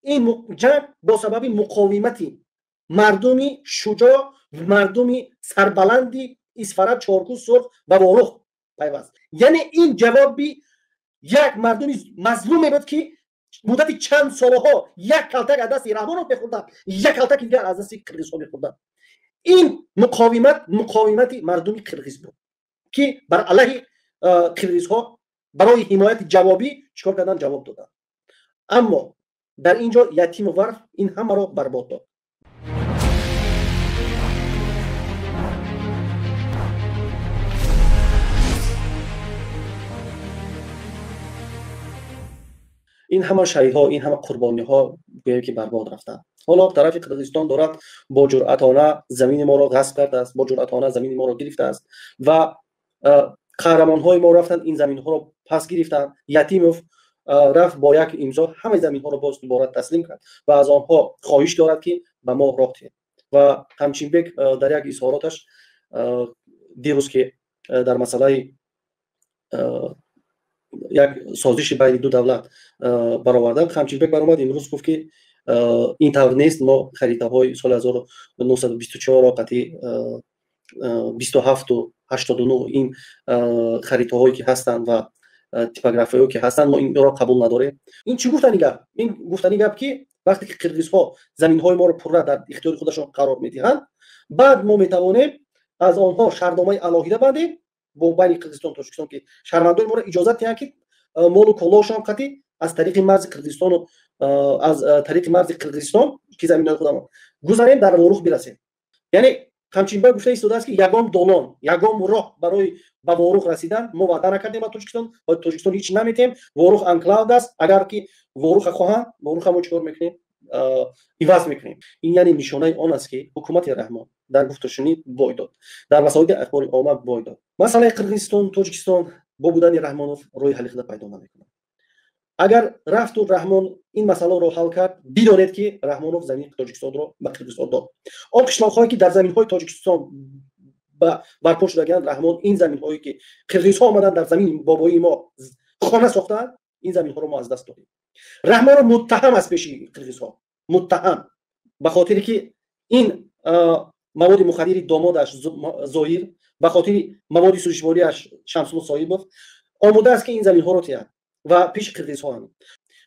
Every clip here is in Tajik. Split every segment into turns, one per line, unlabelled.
Ин ҷанг бо сабаби муқовимати мардуми шуҷоъ, мардуми сарбаланди Исфара, Чорку, Сурх ва Ворух пайваст. Яъне ин ҷавоби як мардуми мазлуме буд, ки муддати чанд солаҳо як калтак аз дасти Раҳмонов мехӯрданд, як калтаки дигар аз дасти қирғизҳо мехӯрданд. Ин муқовимат муқовимати мардуми қирғиз буд, ки бар алайҳи қирғизҳо барои ҳимояти ҷавобӣ чикор кардан, ҷавоб доданд. Аммо дар ин ҷо Ятимов Варф ин ҳамаро барбод дод. Ин ҳама шаҳидҳо, ин ҳама қурбониҳо гӯем ки барбод рафтанд. Ҳоло тарафи Қирғизистон дорад бо ҷуръатона замини моро ғасб кардааст, бо ҷуръатона замини моро гирифтааст ва қаҳрамонҳои мо рафтанд ин заминҳоро пас гирифтанд. Ятимов рафт бо як имзо ҳамаи заминҳоро боз дубора таслим кард ва аз онҳо хоҳиш дорад, ки ба мо роҳ диҳед. Ва Қамчинбек дар як изҳороташ дирӯз, ки дар масъалаи як созиши байни ду давлат баровардан, Қамчинбек баромад имрӯз гуфт, ки ин тавр нест, мо харитаҳои соли 1924 қатъи 27 89 ин харитаҳое ки ҳастанд ва типографияҳое ки ҳастанд, мо инро қабул надорем. Ин чӣ гуфтани гап? Ин гуфтани гап, ки вақте ки қирғизҳо заминҳои моро пурра дар ихтиёри худашон қарор медиҳанд, баъд мо метавонем аз онҳо шартномаи алоҳида бандем бо байни Қирғизистон Тоҷикистон, ки шаҳрвандои моро иҷозат диҳанд, ки молу колоашон қатъи аз тариқи марзи Қирғизистону аз тариқи марзи Қирғизистон, ки заминҳои худамон гузарем, дар Ворух бирасем. Яъне Қамчинбек гуфта истодааст, ки ягон долон, ягон роҳ барои ба Ворух расидан мо ваъда накардем ба Тоҷикистон, ба Тоҷикистон ҳеҷ наметем. Ворух анклав аст. Агар ки Воруха хоҳанд, Воруха мо чикор мекунем? Иваз мекунем. Ин яъне нишонаи он аст, ки ҳукумати Раҳмон дар гуфтушунид бой дод, дар васоити ахбори омма бой дод. Масъалаи Қирғизистон Тоҷикистон бо будани Раҳмонов роҳи ҳалли худа пайдо намекунад. Агар рафту Раҳмон ин масъаларо ҳал кард, бидонед, ки Раҳмонов замини Тоҷикистонро ба Қирғизистон дод. Он қишлоқҳое ки дар заминҳои Тоҷикистон барпо шудагианд, Раҳмон ин заминҳое ки қирғизҳо омаданд дар замини бобоии мо хона сохтаанд, ин заминҳоро мо аз даст додем. Раҳмонов муттаҳам аст пеши қирғизҳо, муттаҳам ба хотире ки ин маводи мухаддири домодаш Зоҳир, ба хотири маводи сӯзишвориаш Шамсулло Соҳибов омода аст, ки ин заминҳоро тиҳад ва пеши қирғизҳо ҳамин.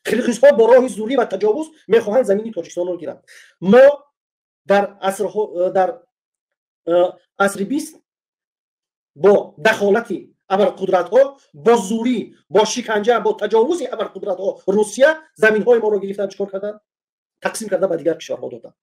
Қирғизҳо бо роҳи зӯрӣ ва таҷовуз мехоҳанд замини Тоҷикистонро гиранд. Мо дар асрҳо, дар асри 20 бо дахолати абарқудратҳо, бо зӯрӣ, бо шиканҷа, бо таҷовузи абарқудратҳо Русия заминҳои моро гирифтан, чикор карданд? Тақсим кардан, ба дигар кишварҳо доданд.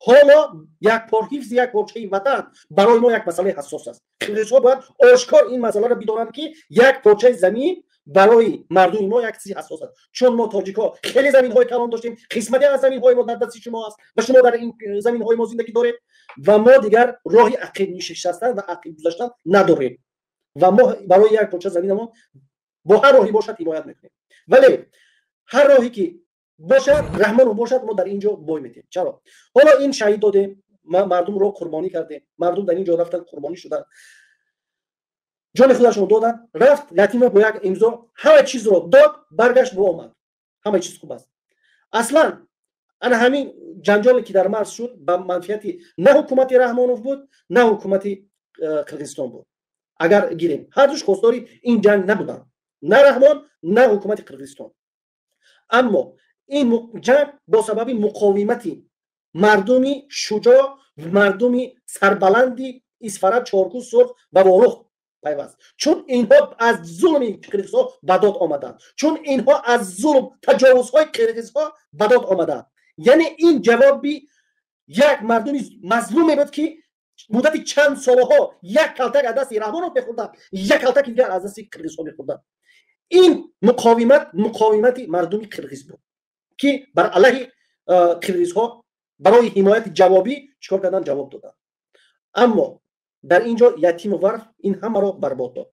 Ҳоло як пор ҳифзи як порчаи ватан барои мо як масъалаи ҳассос аст. Қирғизҳо бояд ошкор ин масъаларо бидонанд, ки як порчаи замин барои мардуми мо як чизи ҳассос аст, чун мо тоҷикҳо хеле заминҳои калон доштем. Қисмате аз заминҳои мо дар дасти шумо аст ва шумо дар ин заминҳои мо зиндагӣ доред ва мо дигар роҳи ақиб нишастан ва ақиб гузаштан надорем ва мо барои як порча заминамон бо ҳар роҳе бошад ҳимоят мекунем. Вале ҳар роҳе ки бошад, Раҳмонов бошад, мо дар ин ҷо бой метем. Чаро ҳоло ин шаҳид додем, мардумро қурбонӣ кардем, мардум дар ин ҷо рафтан, қурбонӣ шуданд, ҷони худашон доданд. Рафт Ятимов бо як имзо ҳама чизро дод, баргашт, бо омад, ҳама чиз хуб аст. Аслан ана ҳамин ҷанҷоле ки дар марз шуд, ба манфиати на ҳукумати Раҳмонов буд, на ҳукумати Қирғизистон буд. Агар гирем, ҳардуш хостори ин ҷанг набуданд, на Раҳмон, на ҳукумати Қирғизистон. Аммо ин ҷанг бо сабаби муқовимати мардуми шуҷоъ, мардуми сарбаланди Исфара, Чорку, Сурх ва Ворух пайваст, чун инҳо аз зулми қирғизҳо ба дод омаданд, чун инҳо аз зулм таҷовузҳои қирғизҳо ба дод омаданд. Яъне ин ҷавоби як мардуми мазлуме буд, ки муддати чанд солаҳо як калтак аз дасти Раҳмонов мехӯрданд, як калтаки дигар аз дасти қирғизҳо мехӯрданд. Ин муқовимат муқовимати мардуми қирғиз буд, ки бар алайҳи қирғизҳо барои ҳимояти ҷавобӣ чикор кардан, ҷавоб доданд. Аммо дар ин ҷо Ятимов Варф ин ҳамаро барбод дод.